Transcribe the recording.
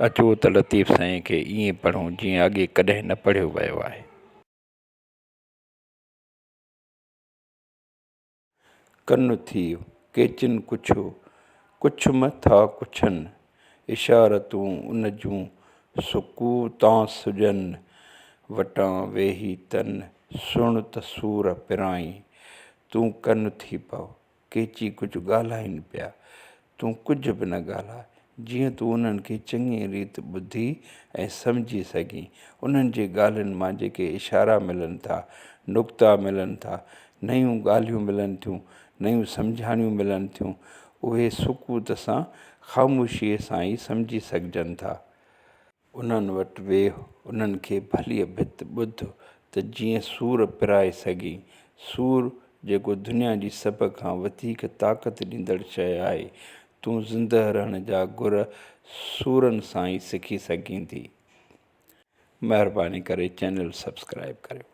اچو ته لطيف سائين کي ائين پڙهون جيئن اڳي ڪڏهن نه پڙهيو ويو آهي. ڪن ٿيء، ڪيچين ڪڇيو، ڪڇ م ٿا ڪڇن، اشارتون ان جون، سڪوتان سڄن، وٽان ويهي تن، سڻ ته سور پرائين، تون ڪن ٿي پؤ، ڪيچي ڪجهه ڳالهائين پيا، تون ڪجهه به نه ڳالهاء، جيئن تون انهن کي چڱيء ريت ٻڌي ۽ سمجهي سگهين. انهن جي ڳالهين مان جيڪي اشارا ملن ٿا، نقطا ملن ٿا، نيون ڳالهيون ملن ٿيون، نيون سمجهاڻيون ملن ٿيون، اهي سڪوت سان، خاموشيء سان ئي سمجهي سگهجن ٿا. انهن وٽ ويهه، انهن کي ڀليء ڀت ٻڌ ته جيئن سور پرائي سگهين. سور، جيڪو دنيا جي سڀ کان وڌيڪ طاقت ڏيندڙ شيء آهي. تون زندهه رهڻ جا گر سورن سان ئي سکي سگهين ٿي. مهرباني ڪري چينل سبسڪرائيب ڪريو.